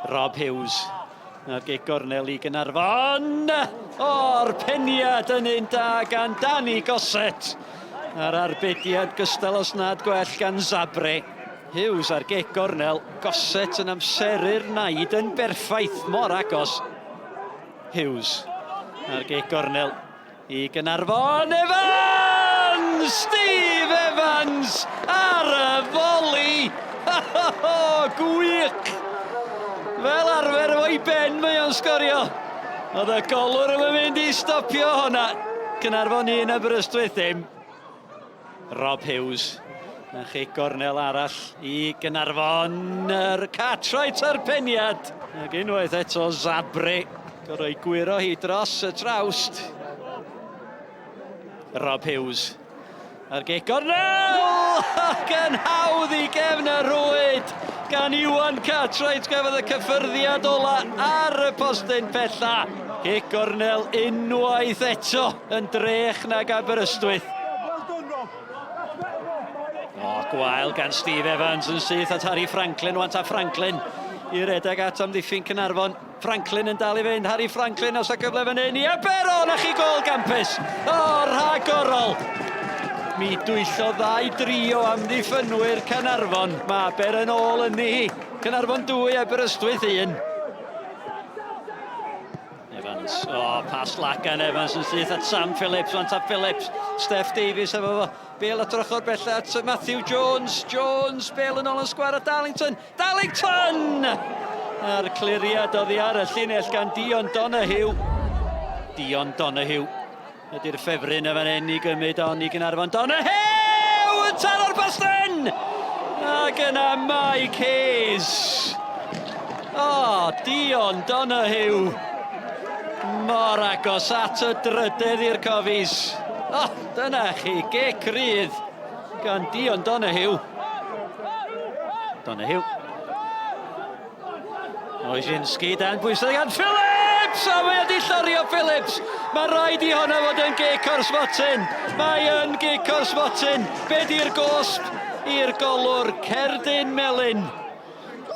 Rob Hughes. A'r gic gornel i Gynarfon. O'r peniad yn un da gan Danny Gossett. A'r arbediad gystal os nad gwell gan Zabre. Hughes ar gic gornel. Gossett yn amseru'r naid yn berffaith, mor agos. Hughes ar gic gornel i Gynarfon. Evans! Steve Evans ar y foli! Gwych! Fel arfer efo'i ben mae o'n sgorio. Oedd y golwr yn mynd i stopio hwnna. Cynarfon 1, Aberystwyth ddim. Rob Hughes. Na chi gornel arall i Gynarfon. Yr Cartwright a'r peniad. Ac unwaith eto Zabre. Gorau gwyro hi dros y trawst. Rob Hughes. A'r gic gornel! Ac yn hawdd i gefn y rwyd gan Iwan Cartwright gafodd y cyffyrddiad ola ar y postyn pella. Gic gornel unwaith eto yn drech nag Aberystwyth. O, gwael gan Steve Evans yn syth at Harry Franklin, wan ta Franklin i redeg at amddiffyn Cynarfon. Franklin yn dal i fynd, Harry Franklin os a gyfle fan hyn i Aber, o, na chi gol gampus! O, rhagorol! Mi dwyllo ddau dri o amddiffynwyr Cynarfon. Mae Aber yn ôl yn hi. Cynarfon 2, Aberystwyth 1. Evans, o, oh, pas lac gan Evans yn syth at Sam Phillips, wan ta Phillips, Steph Davies efo fo, Bale at yr ochr bella at Matthew Jones, Jones, Bale yn ôl yn sgwar at Darlington, Darlington! A'r cliriad oddi ar y llinell gan Dion Donahue. Dion Donahue ydy'r ffefryn y fan hyn i gymryd on i Gynarfon. Donahue yn taro'r postyn! Ac yna Mike Hayes. O, oh, Dion Donahue. Mor agos at y drydedd i'r Cofis. O, oh, dyna chi, gic rydd gan Dion Donahue. Donahue. Ojinski dan bwysau gan Phillips! A mae wedi llorio Phillips! Mae rhaid i hwnna fod yn gic o'r smotyn. Mae yn gic o'r smotyn. Be di'r gosb i'r golwr Cerdyn Melyn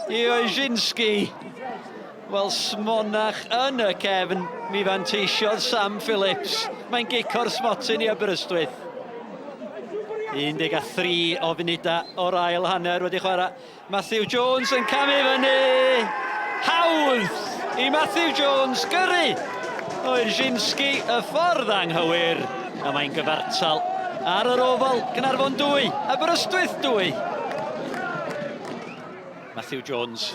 i Ojinski? Wel, smonach yn y cefn, mi fanteisiodd Sam Phillips. Mae'n gic o'r smotyn i Aberystwyth. 13 o funudau o'r ail hanner wedi chwarae. Matthew Jones yn camu fyny. Hawdd i Matthew Jones gyrru Oerzinski y ffordd anghywir. A mae'n gyfartal ar yr ofal. Caernarfon 2, Aberystwyth 2. Matthew Jones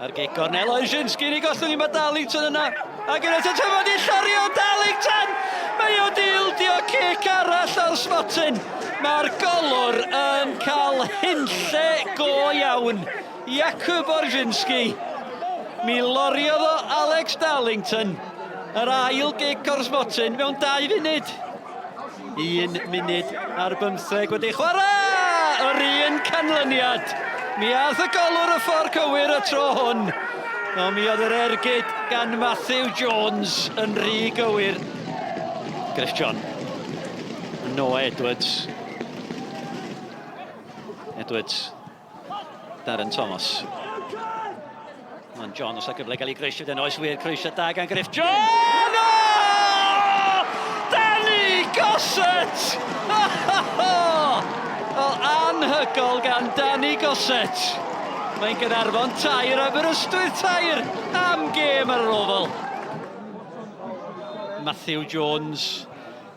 Ar gic gornel Ojinski ni gollwng i mae Darlington yna. Ac yn eto tyfod i llorio Darlington! Mae o di ildio cic arall o'r smotyn. Mae'r golwr yn cael hunlle go iawn. Jakub Ojinski. Mi loriodd o Alex Darlington. Yr ail gic o'r smotyn mewn 2 funud. 1 munud ar bymtheg wedi chwarae! Yr un canlyniad. Mi ath y golwr y ffordd cywir y tro hwn. Ond mi oedd yr ergyd gan Matthew Jones yn rhy gywir. Griff John. Noah Edwards. Edwards. Darren Thomas. Mae'n John os gyfle gael ei groesio dyn oes wir croesio da gan Griff John! Oh! Danny Gossett! O, anhygol gan Danny Gossett. Mae'n Gaernarfon tair, Aberystwyth tair am gêm ar yr ofal. Matthew Jones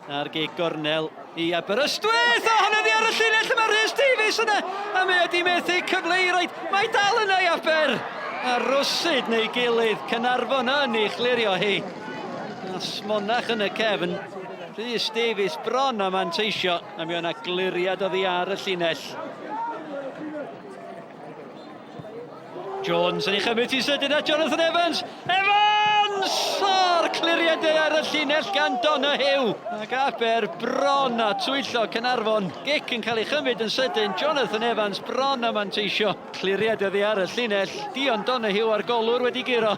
A'r gic gornel i Aberystwyth! A hwnna di ar y llinell yma, Rhys Davies yna! A mae wedi methu cyfle i roed. Mae dal yna i Aber! A rwsyd neu gilydd, Caernarfon yn ei chlirio hi. A smonach yn y cefn. Rhys Davies bron a manteisio, a mi o'na gliriad oddi ar y llinell. Jones yn ei chymryd hi sydyn at Jonathan Evans. Evans! O'r cliriadau ar y llinell gan Donahue. Ac Aber bron a twyllo Caernarfon. Gic yn cael ei chymryd yn sydyn. Jonathan Evans bron a manteisio. Cliriad oddi ar y llinell. Dion Donahue a'r golwr wedi guro.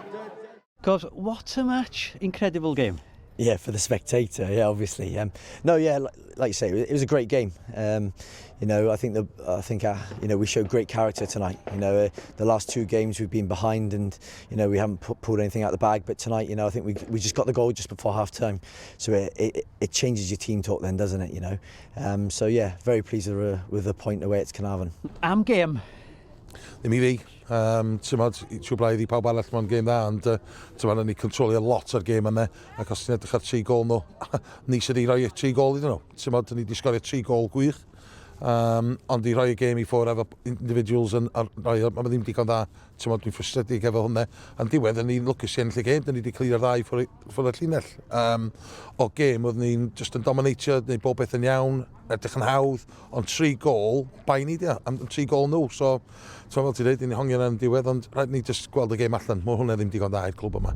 Cos, what a match. Incredible game. Yeah, for the spectator, yeah, obviously. No, yeah, like you say, it was a great game. I think we showed great character tonight. The last two games we've been behind, and we haven't pulled anything out of the bag. But tonight, I think we just got the goal just before half time, so it changes your team talk then, doesn't it? So yeah, very pleased with the point away at Caernarfon. Am gêm. Ddim i fi. Ti'n trwy blaidd i pawb arall mewn gêm dda, ond ti'n ni controlio lot o'r gêm yna, ac os ti'n edrych ar tri gol nhw, ni sydd wedi rhoi tri gol iddyn nhw. Ti'n modd, ni wedi sgorio tri gol gwych, ond i rhoi y gêm i ffwrdd efo individuals yn, ar, rhoi, mae ddim digon dda, ti'n modd, dwi'n ffrystredig efo hwnna. Yn diwedd, ni'n lwcus i ennill y gêm, dyn ni wedi clirio'r ddau ffwrdd y llinell. O gêm, oedden ni'n just yn dominatio, neu bob beth yn iawn, edrych yn hawdd, ond tri gol, bai ni dia, am tri gol nhw, so, ti'n fel ti'n dweud, ni'n hongian yn diwedd, ond rhaid ni just gweld y gêm allan, mae hwnna ddim digon dda i'r clwb yma.